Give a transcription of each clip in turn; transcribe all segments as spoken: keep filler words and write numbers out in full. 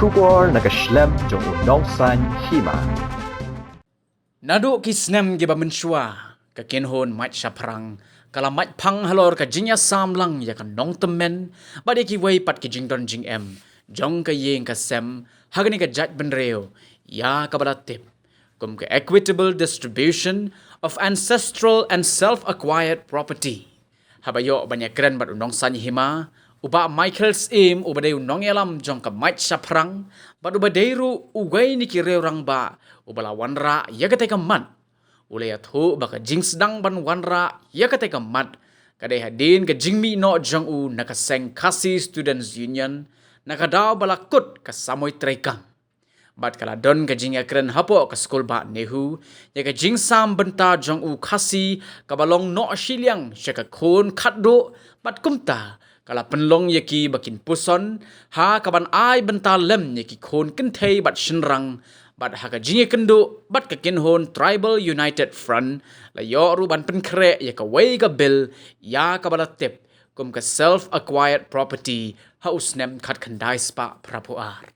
Khubor na ka shlem jong u Nongsaiñ Hima. Naduh ki snem kiba mynshuwa, ka kynhun mait shaphrang ka la mait phang halor ka jingïasam lang ïa ka nongtymmen bad ïa kiwei pat ki jingdon jingem jong ka ïing ka sem ha kane ka jaitbynriew, ïa kaba la tip kum ka equitable distribution of ancestral and self-acquired property. Haba ïoh ban ïakren bad u Nongsaiñ Hima, u Bah Michael Syiem, uba dei u nongïalam jong ka mait shaphrang bad uba dei ruh uwei na ki riew rangbah uba la wanrah ïa katei ka mat, u la ïathuh ba ka jingsdang ban wanrah ïa katei ka mat ka dei hadien ka jingmih noh jong u na ka seng Khasi Students Union, na ka daw ba la kut ka samoi treikam. Bad ka la don ka jingïakren hapoh ka skul bah NEHU ïa ka jingsam bynta jong u Khasi kaba long noh shiliang sha ka khun khatduh, bad kumta ka la pynlong ïa ki ba kin puson ha kaban ai bynta lem ïa ki khun kynthei bad shynrang. Bad ha ka jingïakynduh bad ka kynhun Tribal United Front, la ïoh ruh ban pynkhreh ïa kawei ka bill ïa kaba la tip kum ka self acquired property ha u snem khatkhyndai spah phraphew ar.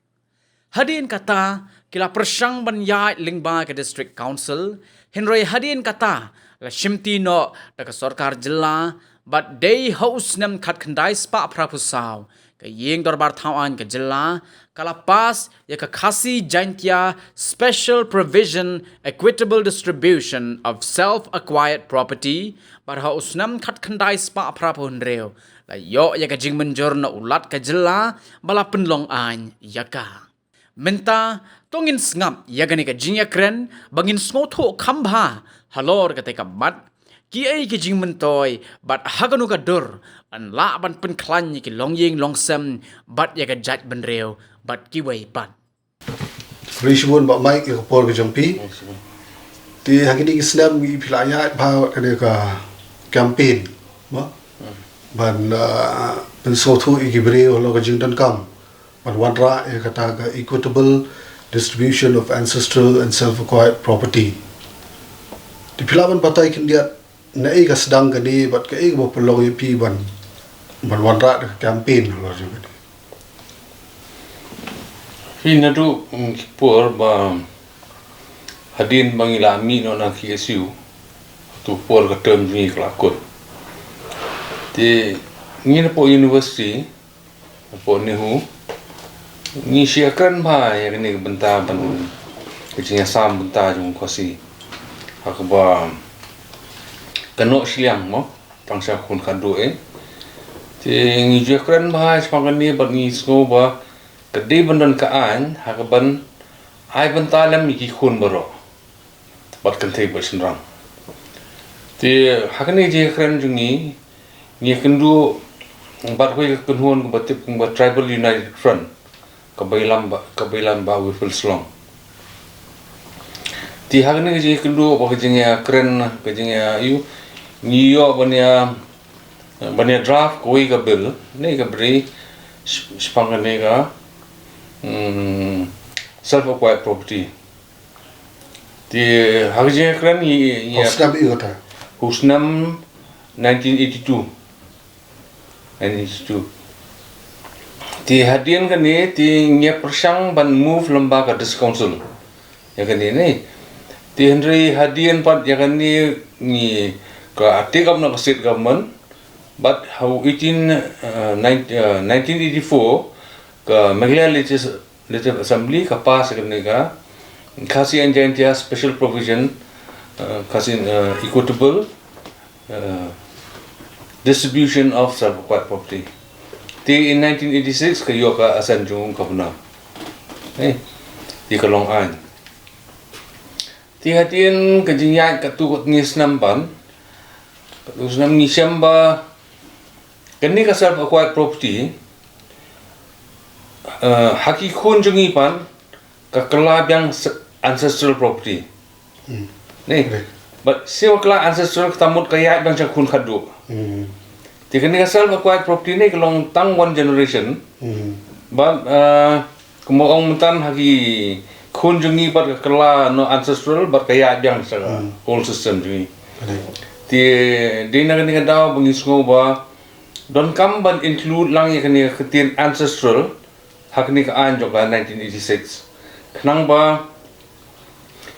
Hadien kata, ki la pyrshang ban ïaid lyngba ka District Council, hynrei hadien kata la shimti noh da ka sorkar jylla, bad dei ha u snem khatkhyndai spah phraphew saw, ka ïing dorbar thaw aiñ ka jylla ka la pass ïa ka Khasi Jaintia Special Provision Equitable Distribution of Self Acquired Property, bad ha u snem khatkhyndai spah phraphew hynriew, la ïoh ïa ka jingmynjur na u Lat ka jylla ba la pynlong aiñ ïa ka. Mynta to ngin sngap ïa kane ka jingïakren ba ngin sngewthuh kham bha halor katei ka mat, kiei ki jingmyntoi bad ha kano ka dur yn lah ban pynkhlaiñ ïa ki longïing longsem bad ïa ka jaitbynriew bad kiwei pat. Khublei shibun Bah Mike ïa ka por ka jong phi. Te ha kine ki snem ngi, phi la ïaid bha kane ka campaign, mo? Ban, ah, pynsngewthuh ïa ki briew halor ka jingdonkam ban wanrah ïa kata ka equitable distribution of ancestral and self-acquired property. Te phi lah ban batai khyndiat naei ka sdang kane bad kaei kaba pynlong ïa phi ban, ban wanrah da ka campaign halor jong kane? Phi, naduh, mm, ki por ba hadien ba ngi la mih noh na K S U, tu por ka term jong ngi ka la kut. Te ngi napoh university, napoh NEHU, ngi shu ïakren bha ïa kane ka bynta ban, ka jingïasam bynta jong u Khasi ha kaba ka noh shiliang, mo, tang sha khun khatduh, eh. Te ngi ju ïakren bha shaphang kane bad ngi sngew ba ka dei ban don ka aiñ ha kaban ai bynta lem ïa ki khun baroh bad kynthei bad shynrang. Te ha kane ka jingïakren jong ngi, ngi ïakynduh bad kawei ka kynhun kaba tip kum ka Tribal United Front, kaba ïalam ba, kaba ïalam Bah Wilfred Slong. Te ha kane ka jingïakynduh bad ka jingïakren, ka jingïa, ïoh, ngi ïoh ban ïa, ban ïa draft kawei ka bill, ne ka bri, sh-, shaphang kane ka, mm, self acquired property. Te ha ka jingïakren ngi, ngi, ha u snem ïa kata, ha u snem nineteen eighty-two. Nineteen eighty-two. Te hadien kane te ngi ïa pyrshang ban move lyngba ka District Council ïa kane, ne. Te hynrei hadien pat ïa kane ngi, ka take up na ka state government, bad ha u eighteen, uh, nine, uh, nineteen eighty-four, ka Meghalaya Legis-, Legislative Assembly ka pass ïa kane ka Khasi and Jaintia Special Provision, uh, Khasi, uh, Equitable, uh, Distribution of Self-Acquired Property. Te in nineteen eighty-six ka ïoh ka assent jong u Governor. Eh, te ka long aiñ. Te hadien ka jingïaid katto katne snem pat, katto snem ngi shem ba kane ka self acquired property, eh, ha ki khun jong ngi pat ka kylla biang s-, ancestral property. Hmm. Ne? Correct. Bad shuwa kylla ancestral, kata mut ka ïaid biang sha khun khatduh. Hmm. Te kane ka self acquired property ne ka long tang one generation. Hmm. Bad, eh, kumba ong mynta, ha ki khun jong ngi pat ka kylla noh ancestral bad ka ïaid biang sha ka, hmm, old system jong ngi. Correct. Te dei na kane ka daw ba ngi sngew ba donkam ban include lang ïa kane ka ktien ancestral ha kane ka aiñ jong ka nineteen eighty-six. Khnang ba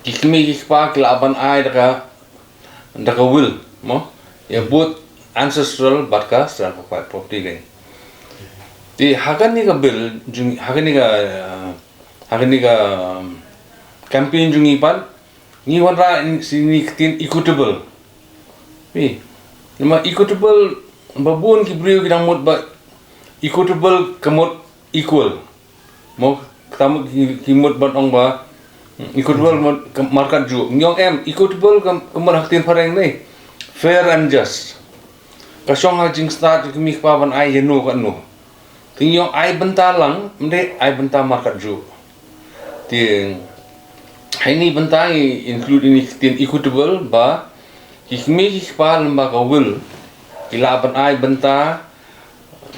ki kmie ki kpa ki lah ban ai da ka, da ka will, mo? Ïa both ancestral bad ka self acquired property ka. Te ha kane ka bill jong, ha kane ka, uh, ha kane ka, um, campaign jong ngi pat, ngi wanrah ïa kine ki ktien equitable. Ïa, namar equitable, ba bun ki briew ki dang mut ba equitable ka mut equal. Mo, kata mut ki, ki mut ban ong ba, mm, equitable ka mut ka markatjuh. Ngi ong em, equitable ka, ka mut ha ka ktien phareng ne fair and just. Ka shong ha ka jingstad jong ki kmie ki kpa ban ai ïa no ka no. Te ngi ong ai bynta lang, ym dei ai bynta markatjuh. Te ha kine ki bynta ngi include ïa kine ki ktien equitable ba ki kmie ki kpa lyngba ka will ki lah ban ai bynta,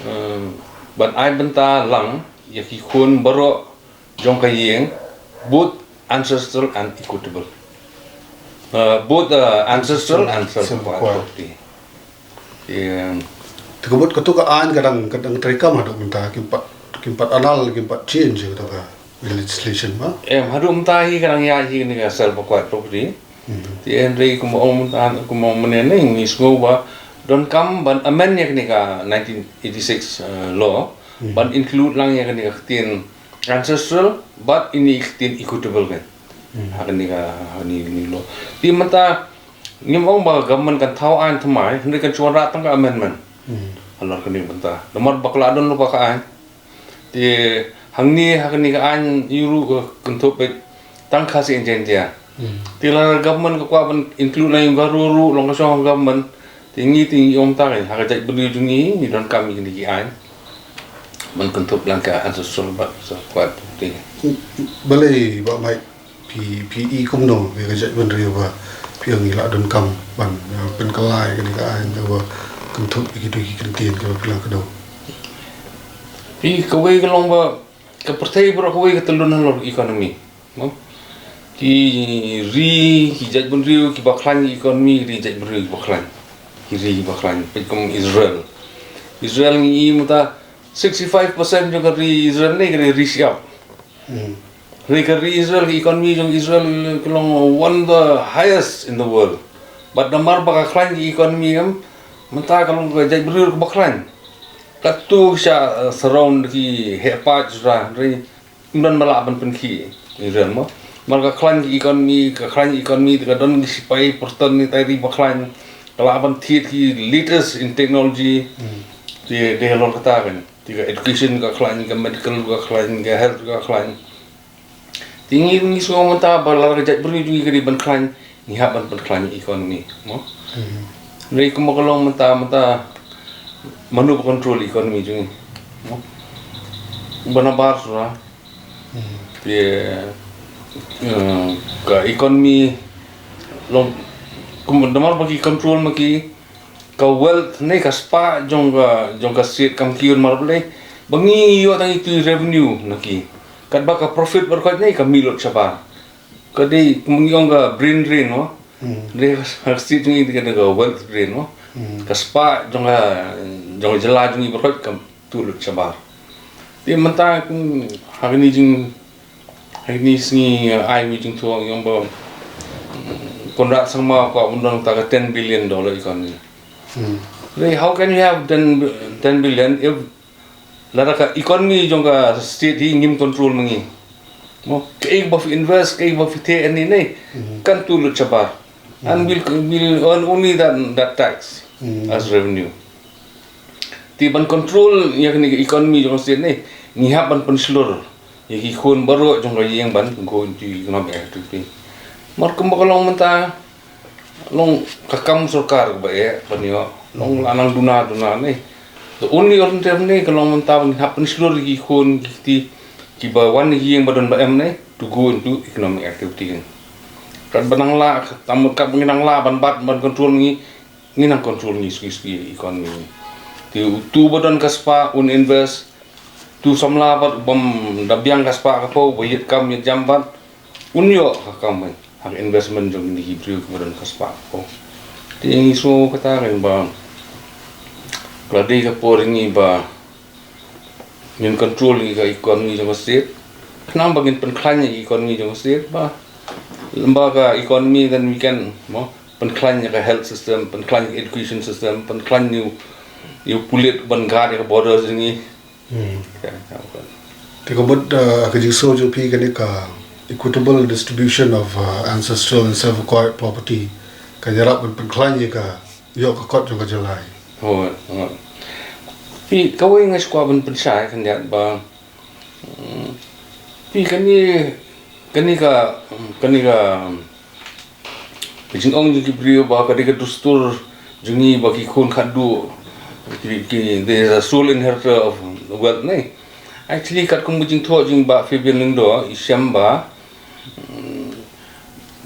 eh, ban ai bynta lang ïa ki khun baroh jong ka ïing, both ancestral and equitable. Uh, both, uh, ancestral and self-acquired property. Ïa. Te ka mut kato ka aiñ ka dang, ka dang treikam haduh mynta, kim pat, kim pat anal, kim pat change kato ka legislation ba? Em, haduh mynta hi ka dang ïaid hi kane ka self-acquired property. Hmm. Te hynrei kumba ong mynta, kumba ong mynne ne, ngi sngew ba donkam ban amend ïa kane ka nineteen eighty-six, uh, law, hmm, ban include lang ïa kane ka ktien ancestral, bad ïa kane ka ktien equitable kan. Hmm. Ha kane ka, ha kane ka law. Te mynta ngim ong ba government kan thaw aiñ thymmai, hynrei kan shu wanrah tang ka amendment. Hmm. Halor kane ka bynta. Namar ba ka la don lypa ka aiñ. Te hangne ha kane ka aiñ ïa ruh ka kynthup beit tang Khasi and Jaiñtia. Hmm. Te lada government ka kwah ban include lang ïa ka ruh ruh long ka shong government. Te ngi te ngi ong tang ha ka jaitbynriew jong ngi ngi donkam ïa kine ki aiñ ban kynthup lang ka ancestral bad self-acquired property. Balei Bah Mike, phi, phi i kumno ïa ka jaitbynriew ba phi ong ngi la donkam ban, uh, pynkylla ïa kane ka aiñ kaba kynthup ïa kito ki kyntien kiba phi la kdew? Phi, kawei ka long ba ka pyrthei baroh kawei ka tyllun halor economy. Mo? Ki ri, ki jaitbynriew kiba khlaiñ economy, ri jaitbynriew kiba khlaiñ. Ki ri kiba khlaiñ, peit kum Israel. Israel ngi i mynta sixty-five percent jong ka ri Israel ne ka ri shyiap. Hmm. Ri ka ri Israel, ka economy jong Israel ka long one of the highest in the world. But namar ba ka khlaiñ ka economy em, mynta ka long ka jaitbynriew kaba khlaiñ. Katto sha, uh, surround ki heh paid shuh ri. Ym don ba lah ban pynkhih Israel mo. Namar ka khlaiñ ka economy, ka khlaiñ ka economy te ka don ki sipai pyrton ne tai ri ba khlaiñ. Ka lah ban thied ki latest in technology. Hmm. Te, te halor kata kan. Te ka education ka khlaiñ, ka medical ka khlaiñ, ka health ka khlaiñ. Te ngi, ngi sngew mynta ba lada ka jaitbynriew jong ngi ka dei ban khlaiñ, ngi hap ban pynkhlaiñ economy mo. Hmm. Hynrei kumba ka long mynta, mynta mano ba control economy jong ngi mo. Ba nabar shuh. Hmm. Te, eh, ka economy long, kum namar ba ki control ma ki, ka wealth ne ka spah jong ka, jong ka state kam ki un mar Blei. Ba ngi ïoh tang itu i revenue na ki. Katba ka profit baroh khoit ne ka mih lut shabar. Ka dei kum ngi ong ka brain drain mo. Hmm. Dei ka state jong ngi ka dei ka wealth drain mo. Hmm. Ka spah jong ka, jong ka jylla jong ngi baroh khoit ka tuh lut shabar. Te mynta kum ha kine jing, ha kine sngi, uh, ai wi jingthoh ngi ong ba, mm, Conrad Sangma kwah ban don ta ka ten billion dollar economy. Hmm. Re, how can you have ten, ten billion if lada ka economy jong ka state hi ngim control ma ngi. Mo, kaei ba phi invest, kaei ba phi theh ne ne, hmm, kan tuh lut shabar. And, hmm, we'll, we'll earn only that, that tax, hmm, as revenue. Te ban control ïa kane ka economy jong ka state ne, ngi hap ban pynshlur ïa ki khun baroh jong ka ïing ban go into economic activity. Mar kumba ka long mynta, long ka kam sorkar kaba eh ban ïoh, long la nang duna duna ne. The only alternative ne ka long mynta ba ngi hap pynshlur ïa ki khun ki kti kiba wan ïa ki ïing ba don ba em ne to go into economic activity. Katba nang lah, tam katba ngi nang lah ban bat ban control ngi, ngi nang control ngi suki suki economy. Te utu ba don ka spah un invest, utu samla bad bym da biang ka spah ka phew ba ïit kam ïit jam bad un ïoh ka kam, ha ka investment jong kine ki briew kiba don ka spah ka phew. Te ngi sngew kata kan ba ka la dei ka por ngi ba Ngin control ïa ka economy jong ka state. Khnang ba ngin pynkhlaiñ ïa ka economy jong ka state ba, ba ka economy, then we can, mo, pynkhlaiñ ïa ka health system, pynkhlaiñ ïa ka education system, pynkhlaiñ ïa u, ïa u pulit ban guard ïa ka border jong ngi. Hmm. Ka, ka, ka. Te ka mut, uh, ka jingsngew jong phi kane ka equitable distribution of, uh, ancestral and self-acquired property, ka ïarap ban pynkhlaiñ ïa ka, ïoh ka kot jong ka jylla. Hooid, hooid. Phi, kawei nga sngewkwah ban pynshai khyndiat ba, mm, phi, kane, kane ka, kane ka, ka jingong jong ki briew ba ka dei ka dustur jong ngi ba ki khun khatduh, ki, ki, they are the sole inheritor of the wealth, ne? Actually, katkum ka jingthoh jong i Bah Fabian Lyngdoh, i shem ba, mm,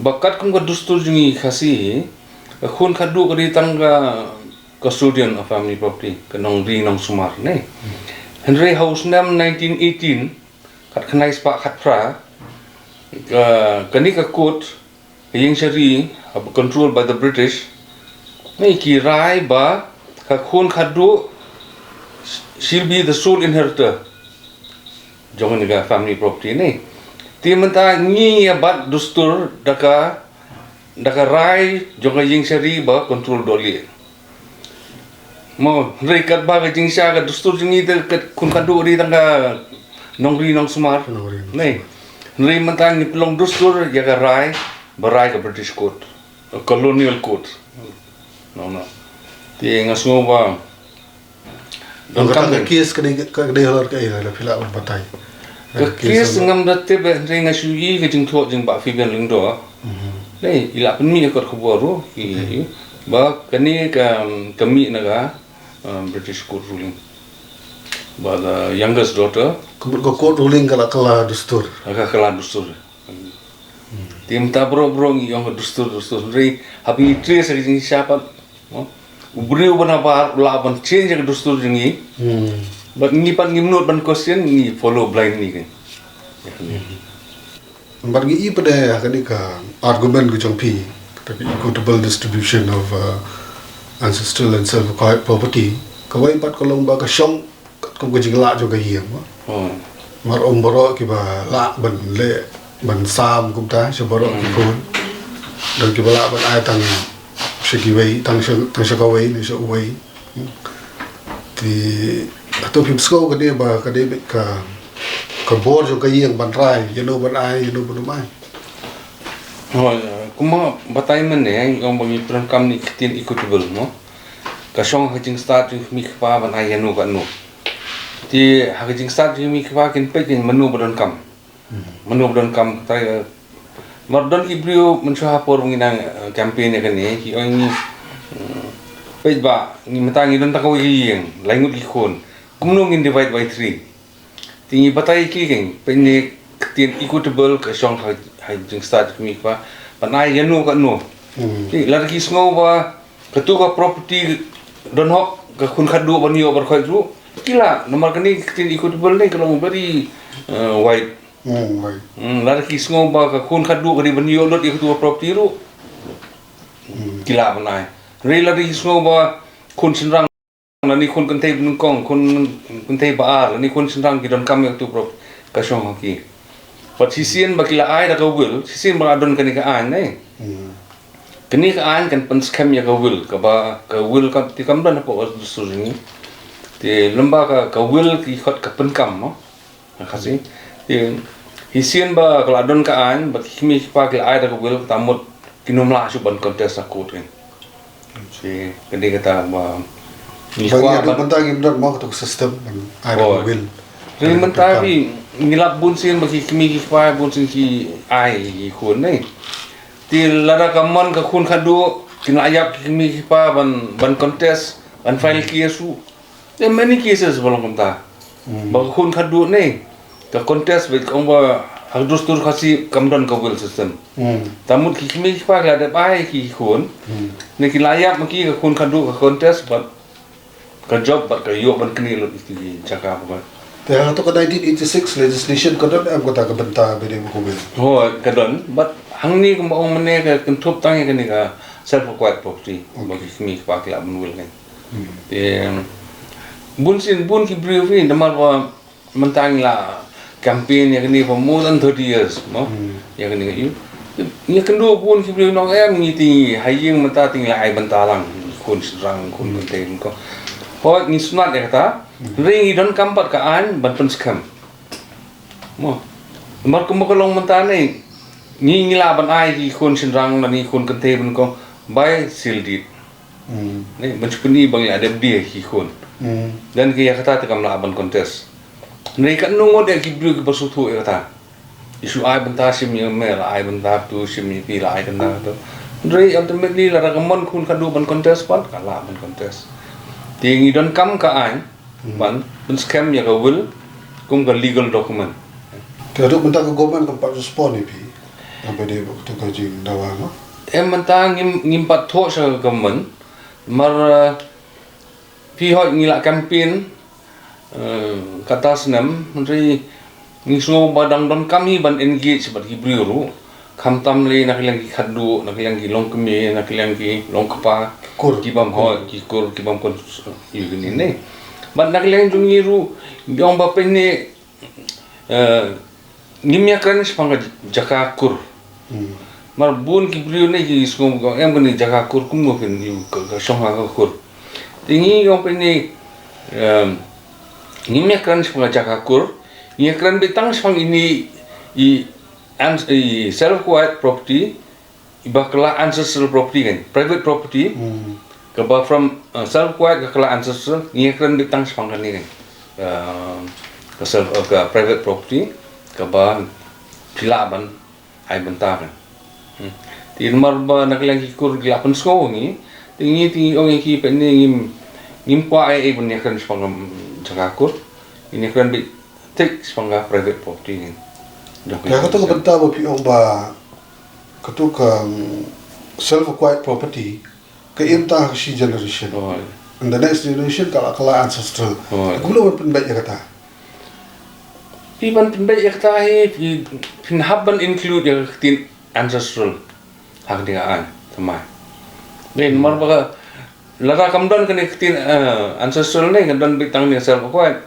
ba katkum ka dustur jong ngi Khasi hi, ka khun khatduh ka dei tang ka custodian of family property, ka nongri nongsumar, ne? Hynrei ha u snem nineteen eighteen, khatkhyndai spah khatphra, ka, kane ka court, ka ïing shari, uh, controlled by the British, ne, ki rai ba ka khun khatduh, she'll be the sole inheritor jong kane ka family property, ne. Te mynta ngi ïa bat dustur da ka, da ka rai jong ka ïing shari ba control dohlieh. Mo, hynrei katba ka jingshisha ka dustur jong ngi te ka khun khatduh dei tang ka nongri nongsumar. Nongri nongsumar. Ne. Hynrei mynta ngi pynlong dustur ïa ka rai, ba rai ka British court, colonial court. No, no. Te nga sngew ba Don, kata ka case ka dei, ka dei halor kaei, lada phi lah ban batai. Ka case ngam da tip, hynrei nga shu ïohi ka jingthoh jong Bah Fabian Lyngdoh. Mhm. Ne, i la pynmih ha kot khubor ruh, i, ba kane ka, ka mih na ka, um, British court ruling. Ba the youngest daughter. Ka mut ka court ruling ka la kylla dustur. Ka kylla dustur. Te mynta baroh baroh ngi ong ka dustur, dustur, hynrei haba ngi trace ka jingshisha pat, mo, u briew ba nabar u lah ban change ïa ka dustur jong ngi. Hmm. Bad ngi pat ngim nud ban question, ngi follow blindly kan. Bad ngi i pat de ha kane ka argument ka jong phi, kata ka equitable distribution of, uh, ancestral and self-acquired property. Kawei pat ka long ba ka shong katkum ka jinglah jong ka ïing, mo. Hmm. Mar ong baroh kiba lah ban leh, ban sam kumta sha baroh ki khun. Don kiba lah ban ai tang sha kiwei, tang sha, tang sha kawei ne sha uwei. Te hato phim sngew kane ba ka dei beit ka, ka bor jong ka ïing ban rai ïano ban ai, ïano ban ym ai? Hooid, kumba batai mynne, ong ba ngi pyndonkam ïa ka ktien equitable, mo. Ka shong ha ka jingstad jong ki kmie ki kpa ban ai ïano katno. Te ha ka jingstad jong ki kmie ki kpa kin peit kin mano ba donkam. Hmm. Mano ba donkam, te, eh, mar don ki briew mynshuwa ha por ba ngi dang, eh, campaign ïa kane, ki ong ngi, mm, peit ba, ngi mynta ngi don tang kawei ka ïing, lai ngut ki khun. Kumno ngin divide by three? Te ngi batai ïa ki keiñ, peit ne ka ktien equitable ka shong ha, ha jingstad ki kmie ki kpa. Ban ai ïano katno. Hmm. Te lada ki sngew ba kato ka property don hok ka khun khatduh ban ïoh baroh khoit ruh, ki lah, namar kane ka ktien equitable ne ka long very, uh, wide. Hmm, wide. Hmm, lada ki sngew ba ka khun khatduh ka dei ban ïoh lut ïa kato ka property ruh, hmm, ki lah ban ai. Hynrei lada ki sngew ba khun shynrang lane khun kynthei ba nyngkong, khun kynthei ba ar, lane khun shynrang ki donkam ïa kato ka property, ka shong ha ki. Bad shisien ba ki la ai da ka will, shisien ba la don kane ka aiñ, ne? Hmm. Kane ka aiñ kan pynskhem ïa ka will, kaba ka will ka, te kam don hapoh ka dustur jong ngi. Te lymba ka, ka will ki khot ka pyndonkam, mo. Ka Khasi. Te shisien ba ka la don ka aiñ, ba ki kmie ki kpa ki la ai da ka will, kata mut kin ym lah shuh ban contest ha court kan. Te ka dei kata ba ngi kwah ban, mynta ngim don mo kato ka system ban ai da ka will. Te mynta phi, ngi lap bun sien ba ki kmie ki kpa bun sien ki ai ki khun, ne. Te lada ka mon ka khun khatduh, kin la ïap ki kmie ki kpa ban, ban contest, ban file case ruh. There are many cases ba long kumta. Hmm. Ba ka khun khatduh ne ka contest beit, ka ong ba ha ka dustur Khasi kam don ka will system. Hmm. Te mut ki kmie ki kpa ki la dep ai ki khun. Hmm. Ne ki la ïap ma ki, ka khun khatduh ka contest bad ka jop bad ka ïoh ban knieh lut ïa ki jaka ba. Te ha kato ka nineteen eighty-six legislation ka don em kata ka bynta ba dei ba ka will? Hooid, ka don. Bad hangne kumba ong mynne ka kynthup tang ïa kane ka self acquired property. Okay. Ba ki kmie ki kpa ki lah ban will kan. Hmm. Te bun sien, bun ki briew phi, namar ba Mynta ngi la campaign ïa kane for more than thirty years, mo. Hmm. Ïa kane ïa. Ngi kynduh bun ki briew nong em ngi te ha ïing mynta te ngi la ai bynta lang. Khun shynrang, khun Hmm. kynthei ko. Hooid ngi sngewtynnat ïa kata. Hmm. Hynrei ngi donkam pat ka aiñ ban pynskhem. Mo. Namar kumba ka long mynta ne ngi ngi lah ban ai ki khun shynrang lane ki khun kynthei ban ko bai sealed deed. Hmm. Ne, ban shu pyni ba ngi la dep die ki khun. Hmm. Don ki ïa kata te kam lah ban contest. Hynrei katno ngut ïa ki briew kiba sngewthuh ïa kata. Ki shu ai bynta shim ïa me la ai bynta tu, shim ïa phi la ai bynta tu. Hynrei ultimately lada ka mon khun khadduh ban contest pat ka lah ban contest. Te ngi donkam ka aiñ Hmm. ban pynskhem ïa ka will kum ka legal document. Te haduh mynta ka government kam pat respond ïa phi. Kam pat dei ba ka tu ka jingdawa, no? Em, mynta ngim, ngim pat thoh sha ka government. Namar, eh, phi hooid ngi la campaign, eh, kata snem, hynrei ngi sngew ba dang donkam hi ban engage bad ki briew ruh. Khamtam lei na ka liang ki khadduh, na ka liang ki longkmie, na ka liang ki longkpa. Kur. Ki bym hooid, ki kur, ki bym kon ïa kine ne. Bad na ka liang jong ngi ruh, ngi ong ba pynne, eh, ngim ïakren shaphang ka jaka kur. Hmm. Namar bun ki briew ne ki sngew ba em kane jaka kur kumno phin ïoh ka, ka shong ha ka kur. Te ngi ong pynne, em, ngim ïakren shaphang ka jaka kur. Ngi ïakren beit tang shaphang ine i, i self acquired property, iba kylla ancestral property kan, private property. Hmm. Kaba from, uh, self acquired ka kylla ancestral, ngi ïakren beit tang shaphang kane kan. Uh, ka self, uh, ka private property, kaba phi lah ban ai bynta kan. Hmm. Te namar ba na ka liang ki kur ki la pynsngew ngi, te ngi te ngi ong ïa ki pynne ngim, ngim kwah ei ei ban ïakren shaphang ka jaka kur. Ngi ïakren beit tik shaphang ka private property kan. Ka katu ka bynta ba phi ong ba katu ka, mm, self acquired property ka im tang ha ka shi generation. Oh. And the next generation ka la, ka la ancestral. Oh. Kumno ban pynbeit ïa kata? Phi ban pynbeit ïa kata hi, phi, phin hap ban include ïa ka ktien ancestral ha kane ka aiñ, thymmai. Dei namar ba ka, lada kam don kane ka ktien, eh, ancestral ne, ka don beit tang ne self acquired.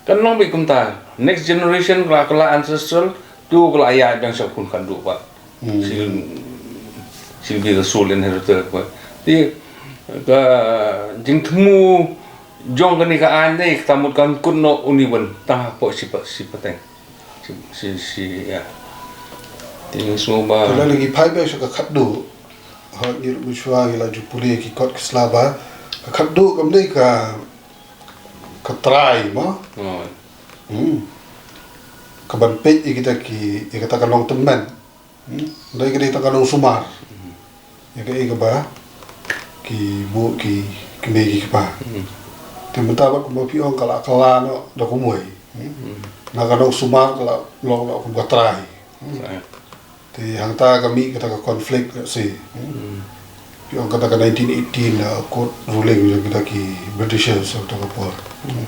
Kan long beit kumta, next generation ka la, ka la ancestral, to ka la ïaid biang sha khun khadduh pat. Hmm. She'll, she'll be the sole inheritor pat. Te ka jingthmu jong kane ka aiñ ne, kata mut kan kut noh une u wan tang hapoh shi pa, shi pateng. Shi, shi, shi, ïa. Te ngi sngew ba. Te lada ngi phai biang sha ka khadduh, hooid ngi ruh mynshuwa ngi la ju pule ki kot ki sla ba ka khadduh kam dei ka, ka trai mo. Oh. Hmm. Ka ban peit ïa kita ki, ïa kata ka nongtymmen. Hmm. Dei ka dei ta ka nongsumar. Hmm. Ïa kaei kaba ki buh ki kmie ki kpa. Hmm. Te mynta bad kumba phi ong ka la kylla noh da kumwei. Hmm. Hmm. Na ka nongsumar ka la long noh kum ka trai. Hmm. Right. Te hangta ka mih kata ka conflict, let's say. Hmm. Hmm. Phi ong kata ka nineteen eighteen, uh, court ruling jong kita ki Britishers ha kata ka por. Hmm.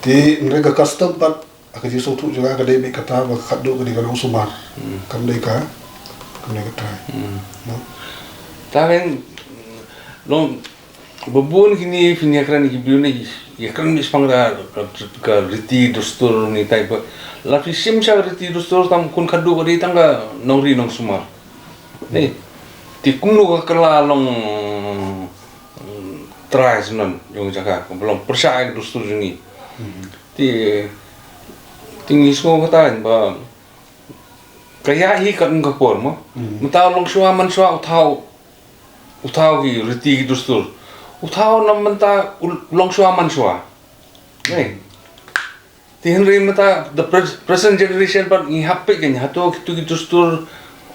Te hynrei ka custom pat ha ka jingsngewthuh jong nga ka dei beit kata ba ka khadduh ka dei ka nongsumar. Hmm. Kam dei ka, kam dei ka trai. Hmm. No? Tang long ba bun kine phin ïakren ki briew ne ïakren beit shaphang ka, ka, ka riti dustur ne tai ba. La phi shim sha ka riti dustur tang khun khadduh ka dei tang ka nongri nongsumar. Ne. Te kumno ka kylla long, mm, trai shen jong jaka, ka long pyrshah ïa ka dustur jong ngi. Hmm. Te, te ngi sngew kata ba ka ïaid hi katkum ka por mo. Hmm. Mynta u longshuwa manshuwa u thaw, u thaw ki riti ki dustur. U thaw na mynta u longshuwa manshuwa. Ne. Te hynrei mynta the pres-, present generation pat ngi hap peit kein hato kitu ki dustur,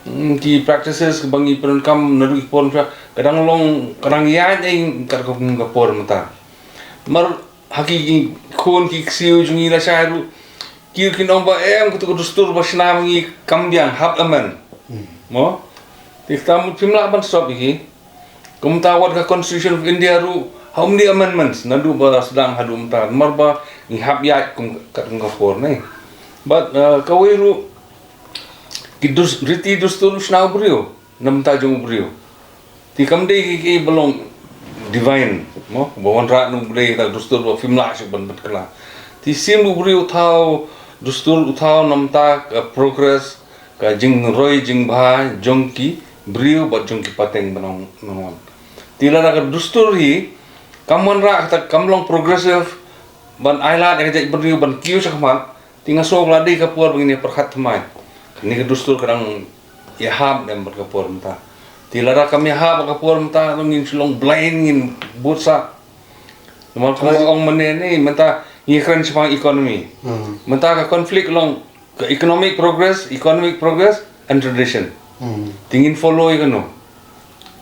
mm, ki practices kiba ngi pyndonkam naduh ki por mynshuwa ka dang long, ka dang ïaid ei katkum ka por mynta. Mar ha ki, ki khun ki ksiew jong ngi lashai ruh ki, kin ong ba em katu ka dustur ba shna ma ngi kam biang, hap amend. Hmm. Mo? Te kata mut phim lah ban stop ïa ki. Kumta wat ka Constitution of India ruh ha um die amendments naduh ba sdang haduh mynta, namar ba ngi hap ïaid kum katkum ka por ne. But, uh, kawei ruh ki dus-, riti dustur ruh shna u briew. Na bynta jong u briew. Te kam dei ki, ki ba long divine, mo, ba wanrah na u Blei, ta dustur ba phim lah shuh ban, ban kylla. Te Shisien u briew u thaw dustur, u thaw namar ka progress, ka jingroi jingbha jong ki briew bad jong ki pateng ba nang nang wan. Te lada ka dustur hi kam wanrah, kata kam long progressive ban ailad ïa ka jaitbynriew ban kiew shakhmat, te nga sngew ka la dei ka por ba ngin ïa pyrkhat thymmai. Kane ka dustur ka dang ïahap ne em bad ka por mynta? Te lada kam ïahap bad ka por mynta, to ngin shu long blind, ngin bud sah. Namar kumba ong mynne ne, mynta ngi kren shaphang economy. Hmm. Mynta ka conflict long ka economic progress, economic progress and tradition. Hmm. Te ngin follow ïa kano?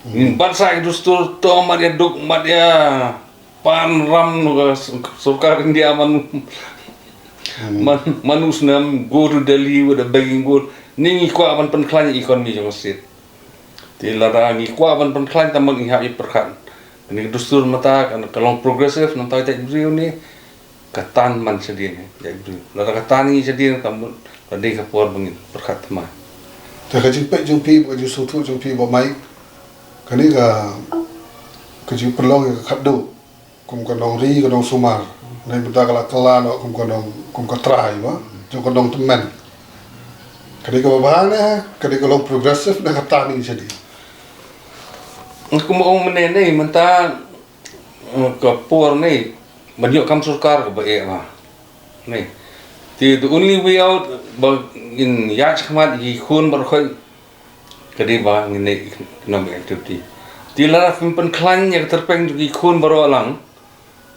Hmm. Ngin bat sah ïa ka dustur, to mad ïa duk, mad ïa pan ram, ka s-, sorkar India man, hmm, man, man u snem, go to Delhi with a begging bowl. Ne ngi kwah ban pynkhlaiñ ïa ka economy jong ka state? Te lada ngi kwah ban pynkhlaiñ, tang ba ngi hap ïa pyrkhat. Kane ka dustur mynta ka, ka long progressive, nangta ka jaitbynriew ne ka tan man shadien ne ka jaitbynriew. Lada ka tan ngi shadien, ka mut ka dei ka por ba ngin pyrkhat thymmai. Te ka jingpeit jong phi, ka jingsngewthuh jong phi, Bah Mike, kane ka, ka jingpynlong ïa ka khatduh kum ka nongri ka nongsumar, ne mynta ka la kylla noh kum ka nong, kum ka trai ba jong ka nongtymmen. Ka dei kaba bha ne ka dei ka long progressive ne ka tan ngi shadien? Kumba ong mynne ne, mynta, eh, ka por ne ban ïoh kam sorkar kaba eh ba ne. Te the only way out ba ngin ïaid shakhmat ïa ki khun baroh ka dei ba ngin leh economic activity. Te lada phim pynkhlaiñ ïa ka tyrpeng jong ki khun baroh lang,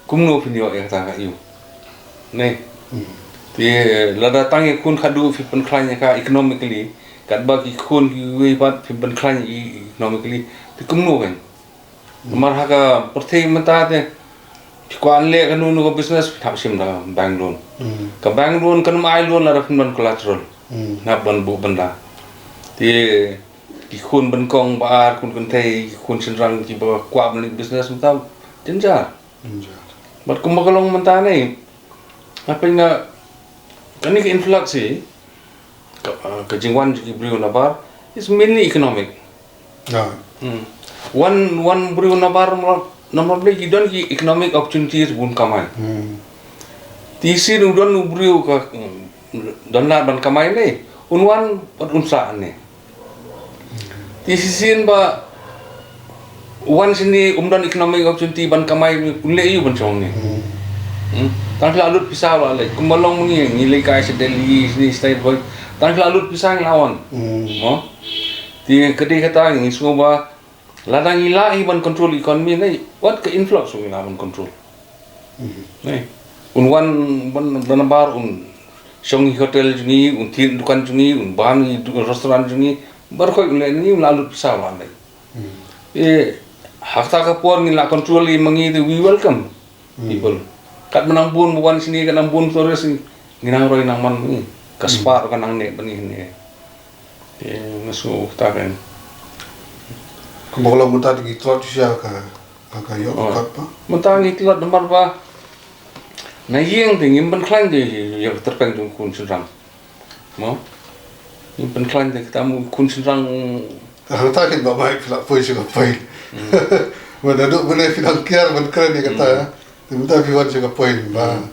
kumno phin ïoh ïa kata ka ïew? Ne? Hmm. Te lada tang ïa khun khatduh phi pynkhlaiñ ïa ka economically, katba ki khun kiwei pat phim pynkhlaiñ ïa ki economically, te kumno kan? Hmm. Namar ha ka pyrthei mynta te, phi kwah leh kano kano ka business, phi hap shim da ka bank loan. Hmm. Ka bank loan kam ai loan lada phim don collateral. Hmm. Hap ban buh ban da. Te ki khun nyngkong ba ar, khun kynthei, ki khun shynrang kiba kwah ban leh business mynta jynjar. Jynjar. Bad kumba ka long mynta ne, hapdeng na kane ka influx hi, ka, ah, ka jingwan jong ki briew nabar is mainly economic. Ah. Hmm. Wan, wan briew nabar namar, namar balei? Ki don ki economic opportunities ban kamai. Hmm. Te shisien u don u briew ka, hmm, don lad ban kamai ne, un wan bad un sah ne. Te shisien ba wan shane um don economic opportunity ban kamai, un leh aïu ban shong ne? Hmm. Hmm. Tang shu la lut pisa la leh. Kumba long ma ngi, ngi leit kai sha Delhi, shane shatai, tang shu la lut pisa ngi la wan. Hmm. Mo? Te ka dei kata ngi sngew ba lada ngi lah hi ban control economy ne, wat ka influx ngi lah ban control. Mhm. Ne. Un wan ban, ban nabar, un shong ïa ki hotel jong ngi, un thied dukan jong ngi, un bam ïa ki du-, restaurant jong ngi, baroh khoit un leh, ngi un la lut pisa la leh. Mhm. Eh, ha kata ka por ngi la control ïa ma ngi te, we welcome, hmm, people. Katba nang bun ba wan shane, ka nang bun tourist, ngi nang roi nang man ma ngi. Ka, hmm, spah ruh ka nang neh bad ngi hangne. Eh, nga sngew kata kan. Kumba ka long mynta te ngi tlot shisha ka, ka, ka ïoh ka, oh, kot ba. Mynta ngi tlot namar ba na ïing te ngim pynkhlaiñ te ïa ka tyrpeng jong khun shynrang. Mo? Ngim pynkhlaiñ te, kata mo khun shynrang. Hangta kin ba mai phi la poi sha ka poi. Hmm. Mynta duk mynne phi dang kiar ban kren ïa kata. Hmm. Te mynta phi wan sha ka poi ba, hmm,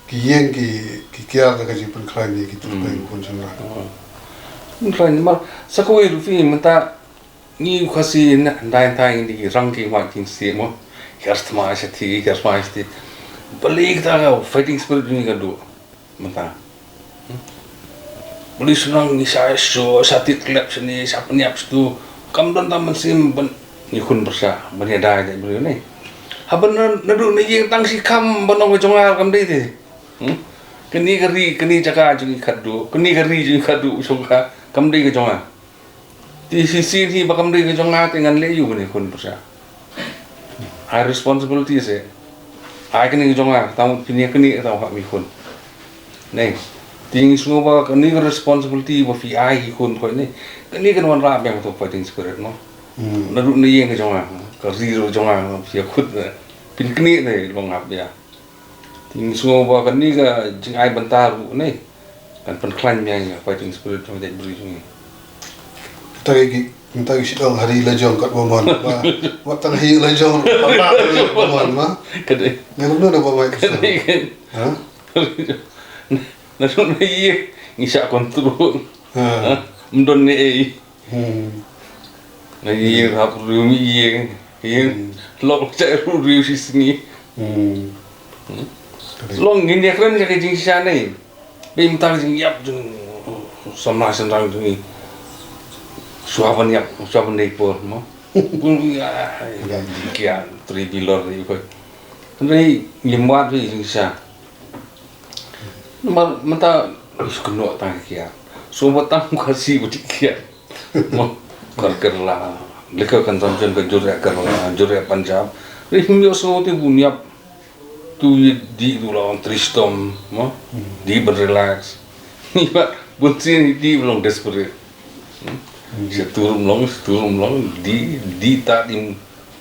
ki ïing ki, ki kiar da ka jingpynkhlaiñ ïa ki tyrpeng, hmm, khun shynrang. Oh. Pynkhlaiñ namar sa kawei ruh phi mynta ngi u Khasi na, ndai ndai ngi rang ki ma ki si mo. Hiar thma sha ti, hiar thma sha ti. Balei kata ka fighting spirit ngi ka duk mynta? Hmm? Balei shu nang ngi sha shu, sha ti klep shane, sha pynïap shatu. Kam don tang mynsiem ban ngi khun pyrshah, ban ïada ïa briew ne. Haba na, naduh na ïing tang shi kham ban ong ka jong nga kam dei te. Hmm? Kane ka ri, kane jaka jong ngi khatduh, kane ka ri jong ngi khatduh, jong ka, kam dei ka jong nga. Te shisien hi ba kam dei ka jong nga te ngan leh aïu ban ïakhun pyrshah? Ai responsibility se. Ai kane ka jong nga, tang phin ïa kane tang hap ïakhun. Ne. Te ngi sngew ba kane ka responsibility ba phi ai ïakhun ko ne. Kane kan wanrah biang to fighting spirit mo. Hmm. Naduh na ïing ka jong nga, ka ri ruh jong nga, phi ïakhun. Phin kane ne long hap ïa. Te ngi sngew ba kane ka jingai bynta ruh ne kan pynkhlaiñ biang ïa ka fighting spirit jong ka jaitbynriew jong ngi. Tang ki, tang ki shu ong ha ri la jong kat ba mon ba, wat tang hi la jong ba la ba mon ma. Ka dei. Ngi kumno da ba mai ka. Ka dei. Ha? Na don na ïing ngi shah control. Ha. Ha? Ym don ne ei. Hmm. Na ïing hap riew mi ïing. Ïing. Hmm. Lok shah riew riew shi sngi. Hmm. Hmm. Long ngin ïa kren ïa ka jingshisha ne. Bym tang jingïap jong samla shnong jong ngi. Shuwa ban ïap, shuwa ban dei por mo. Bun ïa, ïa, ïa, three wheeler ri ko. Hynrei ngim wad ri jingshisha. Namar mynta is kynnoh tang kiad. So ba tang ka si ba kiad. Mo, kar Kerala. Liquor consumption ka jur ïa Kerala, jur ïa Punjab. Ri hynñiew sngew te bun ïap. Tu ïa dih tu long tristom, mo. Hmm. Dih ban relax. Ni ba bun sien dih long desperate. Hmm. Hmm. Sha turum long, sha turum long, dih, dih ta dih,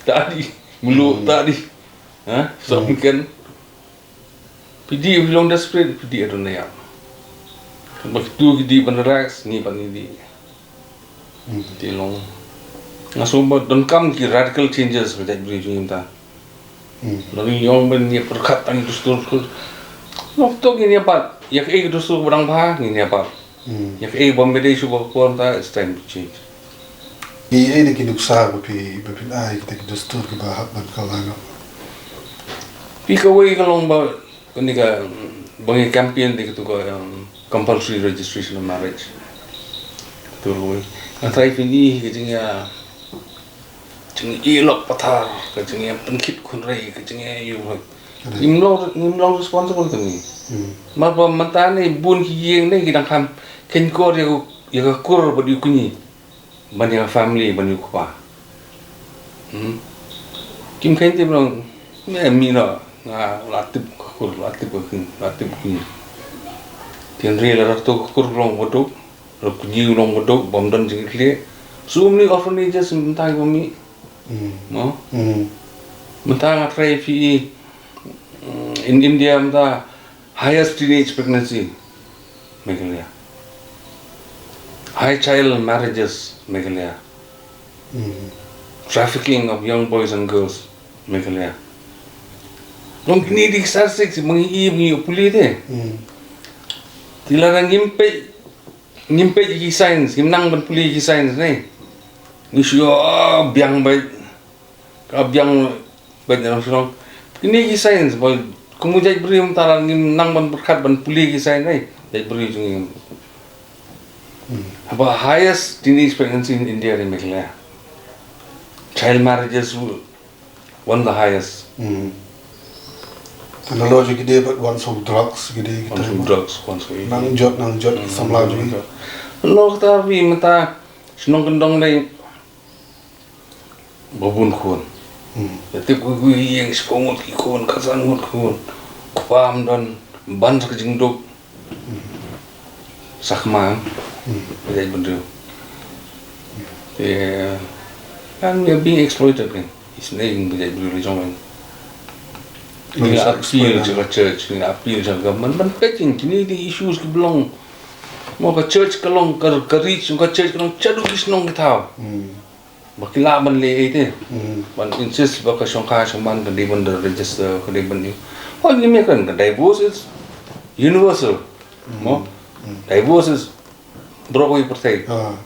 ta dih, mulu Hmm. ta dih. Ha? So Hmm. kan. Phi dih phi long desperate, phi dih adon ïap. Ba tu ki dih ban relax, ni ban ni dih. Hmm. Te long. Nga sngew ba donkam ki radical changes ba jait bri jong ngi mynta. Hmm. Long ngi ong ban ïa pyrkhat tang ki dustur. Long to ngin ïa bat. Ïa kaei ki dustur ba dang bha ngin ïa bat. Hmm. Ïa kaei ba me dei shu ba por mynta, it's time to change. Ei ei na ki nuksa ba phi, ba phin ai kita ki dustur kiba hap ban kylla noh. Phi kawei ka long ba Kane ka, mm, ba ngi campaign dei katu ka, um, compulsory registration of marriage. Katu ruh. Nga trai phin i ka jingïa, jingïalok pathar, ka jingïa pynkit khun rei, ka jingïa ïu. Right. Ngim long, ngim long responsible kane. Hmm. Mar ba mynta ne bun ki ïing ne ki dang kham khein kor ïa ka, ïa ka kur bad ïa u kñi. Ban ïa ka family, ban ïa u kpa. Hmm. Kim khein tip long, me mi no, nga la tip ka kur, la tip ka kñi, la tip ka kñi. Tynrai la rato ka kur long baduk, la kñi long baduk, bym don jingkitkhlieh. Sum ni orphanages mynta ki bym mih. Hmm. No? Hmm. Mynta nga trai phi, mm, in India mynta, highest teenage pregnancy, Meghalaya. High child marriages, Meghalaya. Mm. Trafficking of young boys and girls, Meghalaya. Long kine dei ki statistics ba ngi i, ba ngi ïoh pule te. Mm. Te lada ngim peit, ngim peit ki signs, ngim nang ban pule ki signs ne. Ngi shu ïoh, ah, biang beit. Ka biang bad nang shnong. Kine ki signs ba kum u jait briew mynta la ngim nang ban pyrkhat ban pule ki sign ai. Jait briew jong ngi. Hmm. Haba highest teenage pregnancy in India ri Meghalaya. Child marriages one of the highest. Hmm. Te la lo jong ki dei bad wan sha drugs ki dei kita. Wan sha drugs, wan sha nang jot, nang jot, hmm, samla jong ngi. Lo kata ri mynta shnong kyndong dei ba bun khun. Hmm. Ïa tip ku ku ïing shiphew ngut ki khun, khatsan ngut khun. Kpa ym don, ban sa ka jingduk. Hmm. Sa kma. Hmm. Ïa bun riew. Yeah. And we are being exploited kan. Is ne ïing ba jait briew la jong kan. Ngi la appeal jong ka church, ngi la appeal jong ka government ban peit ïa kine ki issues ki ba long. Mo ka church ka long ka, ka reach ka church ka long shaduh ki shnong ki thaw. Hmm. Ba ki lah ban leh ei te. Hmm. Ban insist ba ka shongkha shongman ka dei ban da register, ka dei ban ïa. Hooid ngim ïa kren, ka divorce is universal. Hmm. Mo? Hmm. Divorce is baroh kawei ka pyrthei. Ah.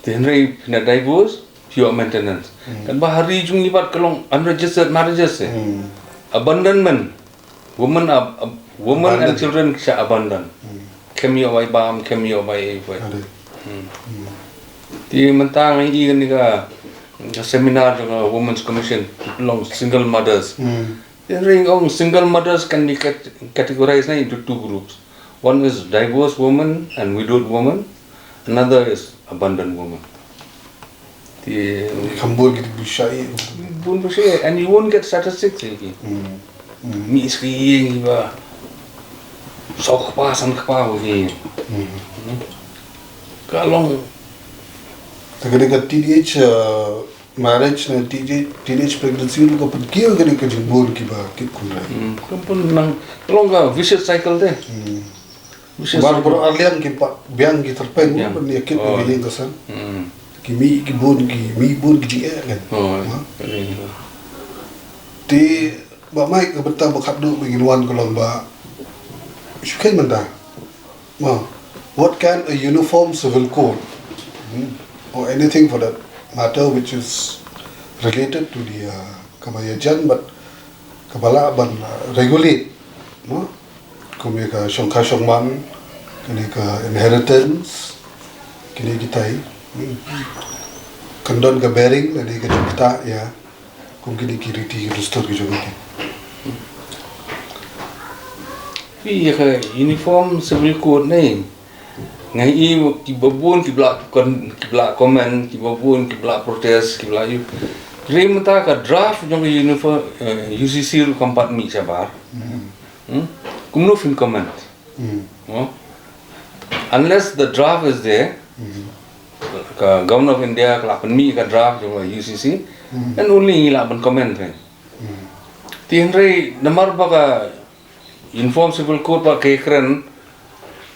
Te hynrei phi na divorce, phi ïoh maintenance. Hmm. Katba ha ri jong ngi pat ka long unregistered marriages eh. Hmm. Abandonment. Women are, ab-, women and abandon, children ki shah abandon. Hmm. Khlem ïoh bai bam, khlem ïoh bai ei bai. Ade. Hmm. Hmm. Te mynta nga ïohi kane ka, ka seminar jong ka Women's Commission long single mothers. Hmm. Te nga ong single mothers can be cat-, categorized na into two groups. One is divorced woman and widowed woman. Another is abandoned woman. Te kham bun ki bun shai. Bun bun shai, and you won't get statistics eh ki. Hmm. Hmm. Mih sa ki ïing ba saw kpa san kpa ba ki. Hmm. Hmm. Ka long. Te ka dei ka teenage, uh, marriage ne teenage, teenage pregnancy ruh ka pynkiew ka dei ka jingbun kiba kit khun rai. Hmm. Ka pun nang ka long ka vicious cycle te. Hmm. Bar baroh arliang ki pat biang ki tyrpeng. Biang. Ban ïa kit, oh, ban ïa ka san. Hmm. Ki mih ki bun, ki mih bun ki jingeh kan. Oh, ha? Ka dei. Te ba mai ka bynta ba khatduh ba ngin wan ka long ba Shu khein mynta. Ma, what can a uniform civil code, hmm, or anything for that matter which is related to the, uh, kaba ïajan, but kaba lah ban, uh, regulate, no? Kum ïa ka shongkha shongman, kane ka inheritance, kine kitai. Hmm. Kan don ka bearing lane ka jingktah ïa kum kine ki riti ki dustur ki jong ki. Phi ïa ka Uniform Civil Code ne. Nga i ki babun ki bla kon-, ki bla comment, ki babun ki bla protest, ki bla ïu. Ri mynta ka draft jong ka uniform, eh, U C C ruh kam pat mih shabar. Hmm. Hmm? Kumno phin comment? Hmm. No? Unless the draft is there, hmm, ka Government of India ka la pynmih ka draft jong ka U C C, hmm, then only ngi lah ban comment kan. Hmm. Te hynrei namar ba ka Uniform Civil Code ba ka kren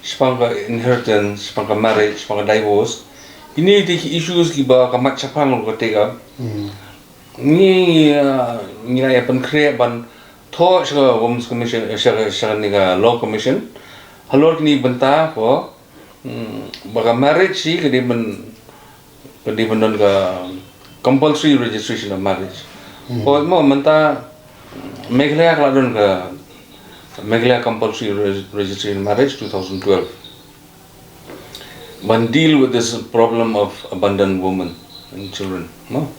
shaphang ka inheritance, shaphang ka marriage, shaphang ka divorce. Kine te ki issues kiba ka mat shaphrang ruh ka take up. Hmm. Ngi, ah, ngi la ïa pynkhreh ban thoh sha ka Women's Commission, sha ka, sha kane ka Law Commission. Halor kine bynta ko, hmm, ba ka marriage hi ka dei ban, ka dei ban don ka compulsory registration of marriage. Hmm. Ko mo mynta Meghalaya ka la don ka Meghalaya Compulsory Reg-, Registration of Marriage two thousand twelve. Ban deal with this problem of abandoned women and children, no?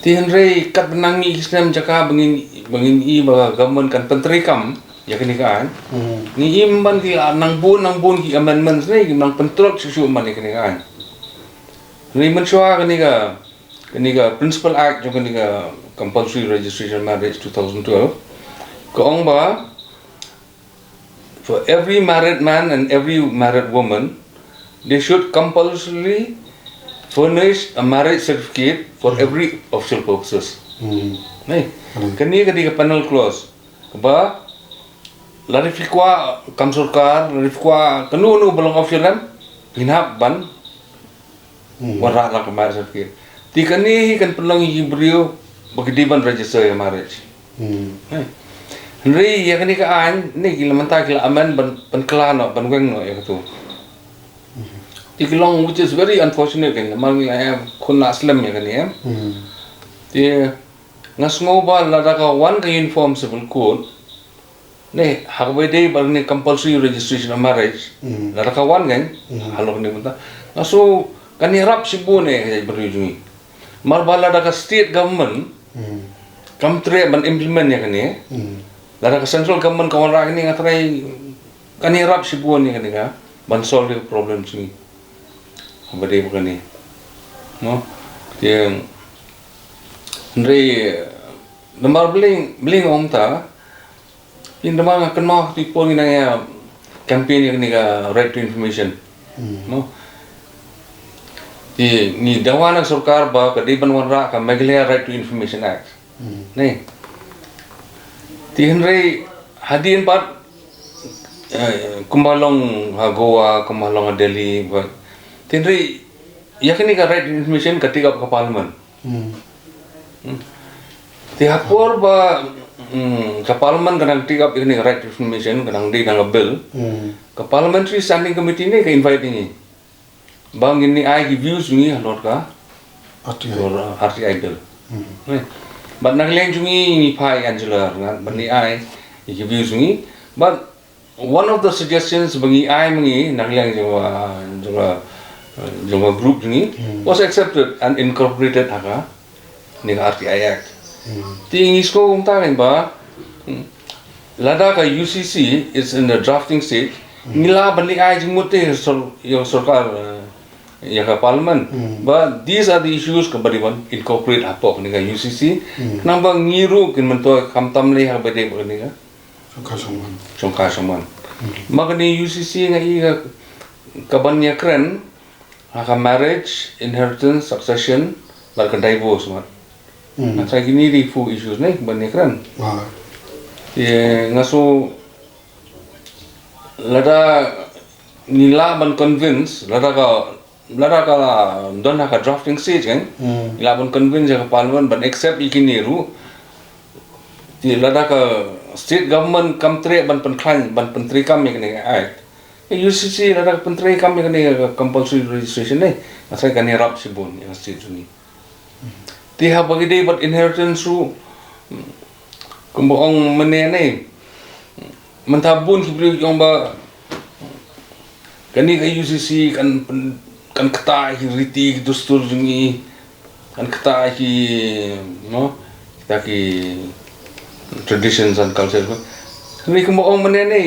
Te hynrei kat ba nang ngi ki snem jaka ba ngin, ba ngin i ba government kan pyntreikam ïa kane ka aiñ. Hmm. Ngi im ban ki, ah, nang bun, nang bun ki amendments ne, ki nang pyntrok shuh shuh ban ïa kane ka aiñ. Hynrei mynshuwa kane ka, kane ka Principal Act jong kane ka Compulsory Registration Marriage two thousand twelve ka ong ba for every married man and every married woman, they should compulsorily furnish a marriage certificate for, hmm, every official purposes. Hmm. Nai, hmm, kane ka dei ka penal clause. Kaba lada phi kwah kam sorkar, lada phi kwah kano kano ba long official em, phin hap ban Hmm. Wanrah lang ka marriage certificate. Te kane hi kan pynlong ïa ki briew ba ki dei ban register ïa marriage. Hmm. Eh. Hynrei ïa kane ka aiñ ne ki la mynta ki la amend ban, ban kylla noh, ban weng noh ïa katu. Hmm. Te ki long, which is very unfortunate kan, namar ngi la ïa khun la slem ïa kane em. Hmm. Te nga sngew ba lada ka wan ka Uniform Civil Code, ne, ha kaba ïadei bad ne compulsory registration of marriage. Hmm. Lada ka wan kan, hmm, halor ne mynta. Nga sngew kan ïarap shibun ïa ka jaitbynriew jong ngi. Namar ba lada ka state government, hmm, kam treh ban implement ïa kane. Hmm. Lada ka central government ka wanrah kane nga tharai kan ïarap shibun ïa kane ka ban solve ïa ka problem jong ngi. Ha kaba ïadei bad kane. No? Te hynrei namar ba lei, ba lei nga ong ta, Ynda ma nga kynmaw, te por ngi nang ïa campaign ïa kane ka right to information. Hmm. No? Te ngi dawa na sorkar ba ka dei ban wanrah ka Meghalaya Right to Information Act. Hmm. Ne. Te hynrei hadien pat, eh, kumba long ha Goa, kumba long ha Delhi, ba. Te hynrei ïa kane ka right to information ka take up ka parliament. Hmm. Hmm. Te ha por ba, hmm, ka parliament ka dang take up ïa kane ka right to information, ka dang dei tang ka bill. Hmm. Ka parliamentary standing committee ne ka invite ïa ngi ba ngin ïa ai ki views ngi halor ka, R T I, halor, uh, R T I bill. Hmm. Ne. Bad na ka liang jong ngi ngi phah ïa Angela Rangad ban ïa ai ki views ngi. Bad one of the suggestions ba ngi ai ma ngi na ka liang jong ka, jong ka, jong ka group jong ngi, hmm, was accepted and incorporated ha kane ka R T I Act. Hmm. Te ngi sngewthuh kumta kan ba, hmm, lada ka U C C is in the drafting stage, hmm, ngi lah ban ai jingmut te sor-, ïa sorkar, eh, ïa ka parliament. Hmm. But these are the issues kaba dei ban incorporate hapoh kane ka U C C. Hmm. Namar ba ngi ruh kin myntoi khamtam lei ha kaba dei bad kane ka Shongkha shongman. Shongkha shongman. Hmm. Ma kane U C C nga i ka, ka ban ïakren ha ka marriage, inheritance, succession, bad ka divorce, ma. Hmm. Nga tharai kine dei four issues ne ka ban ïakren. Ah. Te nga sngew lada ngi lah ban convince, lada ka Lada ka la don ha ka drafting stage kan. Hmm. Ngi lah ban convince ïa ka parliament ban accept ïa kine ruh. Te lada ka, state government kam treh ban pynkhlaiñ, ban pyntreikam ïa kane ka act. Ka U C C lada ka pyntreikam ïa kane ka compulsory registration ne, nga tharai kan ïarap shibun ïa ka state jong ngi. Te haba ki dei bad inheritance ruh, kumba ong mynne ne, mynta bun ki briew ki ong ba kane ka U C C kan pyn-, kan ktah ïa ki riti ki dustur jong ngi, kan ktah ïa ki, no, kita ki traditions and culture. Kane kumba ong mynne ne,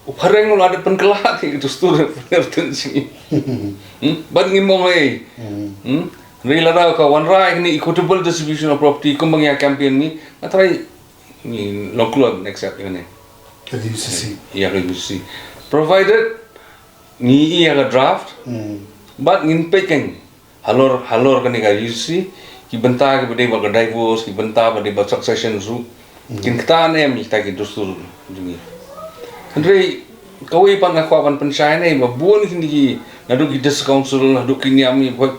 u phareng u la dep pynkylla ïa ki dustur, pynkylla jong ngi. Hmm? Bad ngim ong ei. Hmm. Hmm? Hynrei lada ka wanrah ïa kane equitable distribution of property kumba ngi ïa campaign ngi, nga tharai ngi long kloi ban accept ïa kane. Ka U C C. Ïa ka U C C. Provided ngi ïohi ïa ka draft, hmm, bad ngin peit kein halor, halor kane ka U C C, ki bynta kiba dei bad ka divorce, ki bynta ba dei bad succession ruh. Hmm. Kin ktah ne em ïa kita ki dustur jong ngi. Hynrei kawei pat nga kwah ban pynshai ne ba bun kine ki, naduh ki district council, naduh ki niam, ki ba,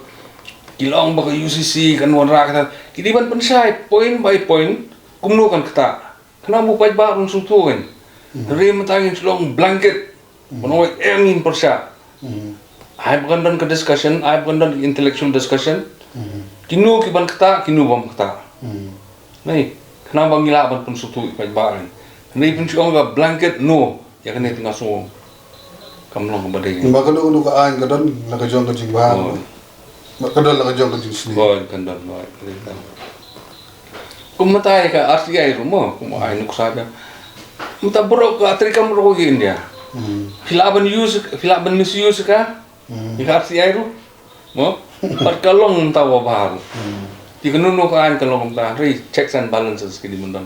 ki la ong ba ka U C C kan wanrah kata. Ki dei ban pynshai point by point kumno kan ktah. Khnang ba u paidbah un sngewthuh kein. Hmm. Hynrei mynta ngin shu long blanket. Hmm. Ban ong em ngin pyrshah. Hmm. Ai ba kan don ka discussion, ai ba kan don intellectual discussion. Hmm. Kino ki ban ktah, kino bym ktah. Hmm. Nei, khnang ba ngi lah ban pynsngewthuh ïa u paidbah kein. Hynrei pynshu ong ka blanket no. Ïa kane te nga sngew kam long kaba dei. Ba kano kano ka aiñ ka don la ka jong ka jingbha. Oh. Ba ka don la ka jong ka jingsniew. Oh, kan don, oh, kan don. Kum mynta ïa ka R T I ruh mo, kum ai nuksa da. Mynta baroh ka treikam baroh ka India. Hmm. Phi lah ban use, phi lah ban misuse ka. Hmm. Ïa ka R T I ruh. Mo? Bad ka long mynta kaba bha ruh. Hmm. Te kano kano ka aiñ ka long mynta, hynrei checks and balances ki dei ban don.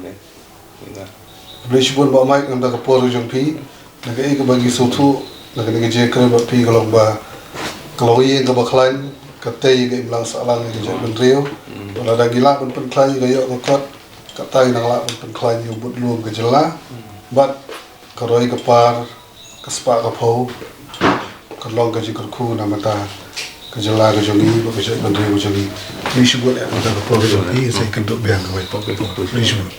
Khublei shibun Bah Mike namar ka por jong phi. Na kaei kaba ngi sngewthuh na kane ka jingïakren bad phi ka long ba ka longïing kaba khlaiñ ka tei ka imlang sahlang ïa ka jaitbynriew. Hmm. Lada ngi lah ban pynkhlaiñ ïa ka ïoh ka kot, kata ngi nang lah ban pynkhlaiñ ïa u budlum ka jylla. Hmm. Bad ka roi ka par, ka spah ka phew kan long ka jingkyrkhu na ka bynta ka jylla ka jong ngi bad ka jaitbynriew ka jong ngi. Khublei shibun eh na ka bynta ka por ka jong phi, sa ïakynduh biang kawei pat ka por. Khublei shibun.